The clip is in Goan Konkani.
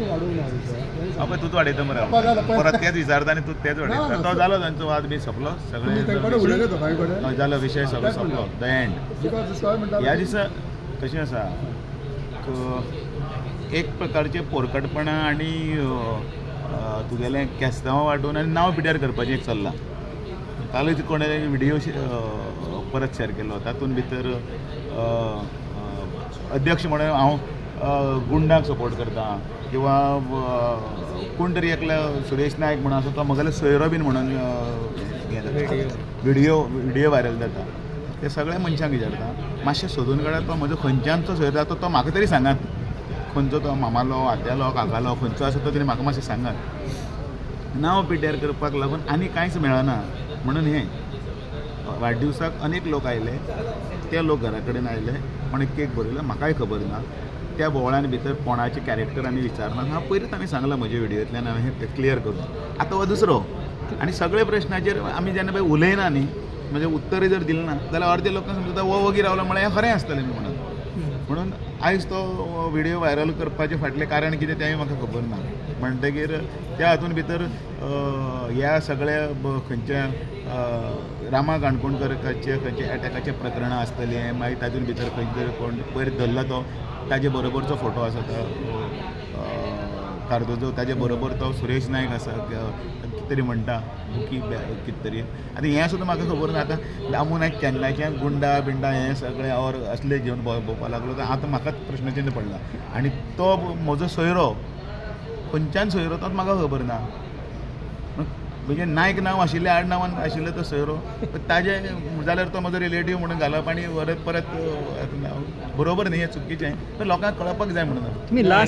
अबे तूं वाडयता मरे, परत तेच विचारता आनी तूं तेच वाडयता. तो जालो तांचो वाद बी सोंपलो, सगळें जालो, विशय सगळो सोंपलो, the end. ह्या दिसा कशें आसा, एक प्रकारचें पोरकटपणां आनी तुगेलें केस्तांवां वांटून आनी नांव पिड्यार करपाचें एक चल्लां. कालूच कोणें व्हिडियो परत शेअर केलो, तातूंत भितर अध्यक्ष म्हणून हांव गुंडाक सपोर्ट करता किंवा कोण तरी एकलो सुरेश नायक म्हणून आसा तो म्हगेलो सोयरो बीन म्हणून व्हिडियो व्हायरल जाता. ते सगळ्या मनशांक विचारता मातशें सोदून काडात तो म्हजो खंयच्यानचो सोयरो जाता तो म्हाका तरी सांगात, खंयचो तो मामालो, आत्यालो, काकालो, खंयचो आसा तो तरी म्हाका मातशें सांगात. नांव पिड्यार करपाक लागून आनी कांयच मेळना म्हणून हें वाडदिवसाक अनेक लोक आयले, ते लोक घरा कडेन आयले, कोणें केक बरयलो म्हाकाय खबर ना. त्या बोवाळान भितर कोणाचे कॅरेक्टर आमी विचारना. हांव पयरूच आमी सांगलां म्हज्या व्हिडियोंतल्यान हांवें तें क्लियर करून. आतां हो दुसरो आनी सगळे प्रश्नाचेर आमी जेन्ना पळय उलयना न्ही, म्हणजे उत्तरय जर दिलें ना जाल्यार अर्दे लोकांक समजता हो वगी रावलो म्हळ्यार हें खरें आसतलें बी म्हणून. म्हणून आयज तो व्हिडियो व्हायरल करपाचें फाटलें कारण कितें तेंय म्हाका खबर ना. म्हणटकीर त्या हातून भितर ह्या सगळ्या खंयच्या रामा काणकोणकराचे खंयचे एटॅकाचें प्रकरणां आसतलें, मागीर तातूंत भितर खंय तरी कोण पयर धरलो तो ताजे बरोबरचो फोटो आसा तो कार्दोजो, ताजे बरोबर तो सुरेश नायक आसा कितें तरी म्हणटा बुकी कितें तरी. आतां हें सुद्दां म्हाका खबर ना. आतां दामू नायक केन्नाच्यान गुंडा बिंडा हें सगळें और असले घेवन भोंवपाक लागलो, तर आतां म्हाकाच प्रश्नचिन्न पडला. आनी तो म्हजो सोयरो खंयच्यान सोयरो तोच म्हाका खबर ना. म्हणजे नायक नांव आशिल्लें, आड नांवान आशिल्लें तो सोयरो, ताजें जाल्यार तो म्हजो रिलेटीव म्हणून घालप आनी परत परत बरोबर न्ही, हें चुकीचें, पण लोकांक कळपाक जाय म्हणून.